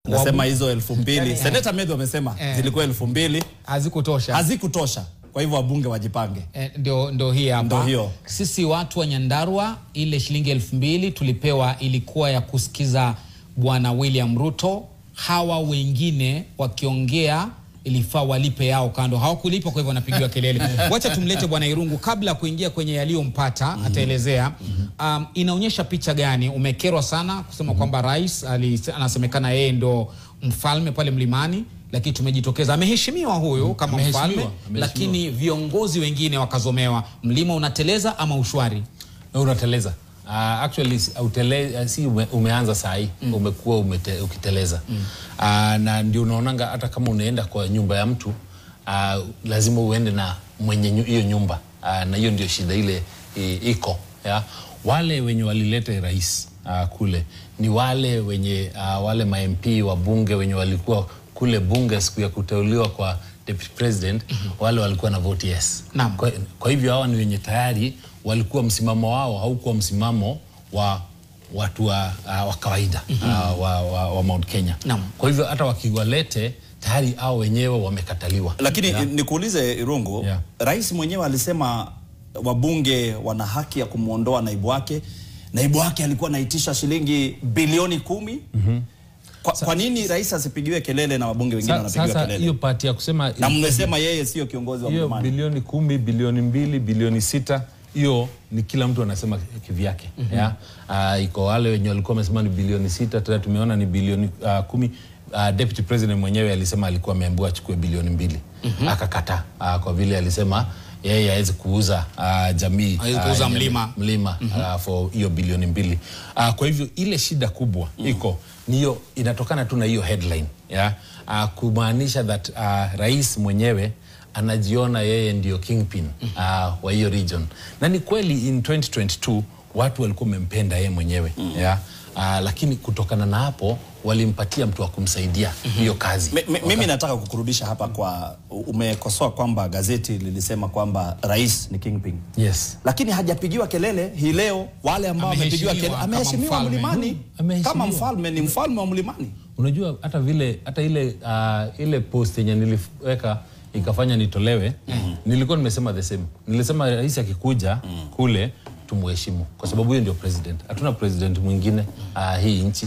Nasema hizo 2000. Seneta Methu amesema zilikuwa 2000 hazikutosha. Hazikutosha. Kwa hivyo wabunge wajipange. Ndio hii hapa. Ndio hiyo. Sisi watu wa Nyandarua ile shilingi 2000 tulipewa ilikuwa ya kusikiza Bwana William Ruto. Hawa wengine wakiongea ilifaa walipe yao kando. Hawakulipa, kwa hivyo wanapigiwa kelele. Wacha tumlete Bwana Irungu kabla kuingia kwenye yaliyompata, ataelezea. Inaonyesha picha gani? Umekerwa sana kusema kwamba rais anasemekana yeye ndo mfalme pale mlimani, lakini tumejitokeza ameheshimiwa huyu kama mfalme, lakini viongozi wengine wakazomewa. Mlima unateleza ama ushwari? Na unateleza. Actually si umeanza saa hii, umekuwa ukiteleza. Na ndio unaonanga hata kama unaenda kwa nyumba ya mtu, lazima uende na mwenye hiyo nyumba. Na hiyo ndio shida ile iko, yeah? Wale wenye walileta rais kule ni wale wenye wale ma MP wa bunge wenye walikuwa kule bunge siku ya kuteuliwa kwa deputy president, wale walikuwa na vote yes. Kwa hivyo hawa ni wenye tayari walikuwa msimamo wao haukuwa msimamo wa watu wa kawaida wa Mount Kenya. Kwa hivyo hata wakiwalete tayari hao wenyewe wamekataliwa. Lakini nikuulize Irungu, rais mwenyewe alisema wabunge wana haki ya kumuondoa naibu wake. Naibu wake alikuwa anaitisha shilingi bilioni 10. Kwa nini rais asipigiwe kelele na wabunge wengine wanapigiwa kelele? Sasa hiyo part ya kusema, na mmesema yeye sio kiongozi wa mlimani. Hiyo bilioni 10, bilioni 2, bilioni 6, hiyo ni kila mtu anasema kivyake. Yeah? Iko wale wenye walikuwa wamesema ni bilioni 6, tena tumeona ni bilioni 10. Deputy president mwenyewe alisema alikuwa ameambiwa achukue bilioni 2. Akakataa kwa vile alisema yeye hawezi kuuza jamii, hawezi kuuza mlima for hiyo bilioni 2. Kwa hivyo ile shida kubwa iko ni hiyo, inatokana tu na hiyo headline, yeah? Kumaanisha that rais mwenyewe anajiona yeye ndio kingpin wa hiyo region. Na ni kweli in 2022 watu walikuwa wamempenda yeye mwenyewe, yeah? Lakini kutokana na hapo walimpatia mtu wa kumsaidia hiyo kazi. Mimi nataka kukurudisha hapa kwa umekosoa kwamba gazeti lilisema kwamba rais ni kingpin. Yes. Lakini hajapigiwa kelele hii leo. Wale ambao wamepigiwa kelele, ameheshimiwa mlimani kama mfalme, ni mfalme wa mlimani. Unajua hata vile hata ile ile post yenye niliweka ikafanya nitolewe, nilikuwa nimesema the same. Nilisema rais akikuja kule tumuheshimu kwa sababu huyo ndio president. Hatuna president mwingine hii nchi.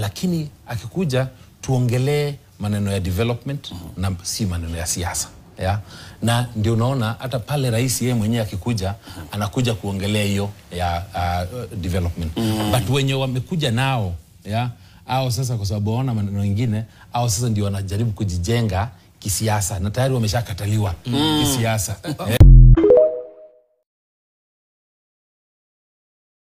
Lakini akikuja tuongelee maneno ya development na si maneno ya siasa. Yeah? Na ndio unaona hata pale rais yeye mwenyewe akikuja anakuja kuongelea hiyo ya development. But wenye wamekuja nao, yeah, au sasa kwa sababu waona maneno mengine, au sasa ndio wanajaribu kujijenga kisiasa na tayari wameshakataliwa kisiasa.